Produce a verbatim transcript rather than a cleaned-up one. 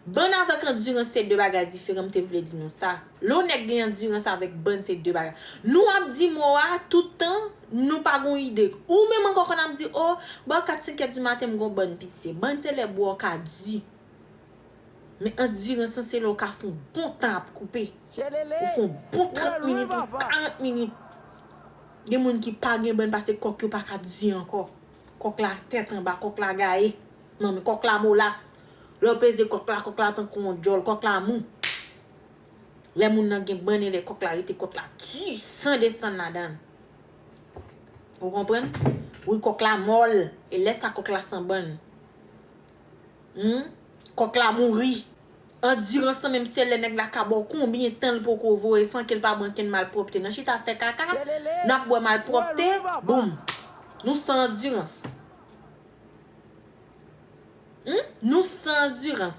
Bann avèk andirans se de bagay diferan, m te vle di nou sa. Lè yon nèg gen andirans avèk bann se de bagay. Nou ap di mo a tout tan, nou pa gon ide. Ou menm ankò konn ap di, o, bò kat senk è di maten m gon bann pise. Bann se lè bò ka di. Men andirans lan se lè w ka fè yon bon tan ap koupe. Ou fè yon bon trant minit, yon karant minit. Gen moun ki pa gen bann pase kòk yo pa ka di ankò. Kòk la tèt anba, kòk la gaye. Non, men kòk la molas. Lè w peze kòk la, kòk la tankou yon djòl, kòk la mou. Lè moun nan gen bann e lè kòk la rete, kòk la di san desann ladan l. Ou konprann? Wi, kòk la mòl. E lè sa kòk la san bann. Hmm? Kòk la mouri. Andirans lan menm se lè nèg la ka ba w konbyen tan l poko voye san ke l pa ban kenn malpwòpte. Nan chita fè kaka, n ap bwè malpwòpte, boum. Nou san andirans. Hmm? Nou san andirans.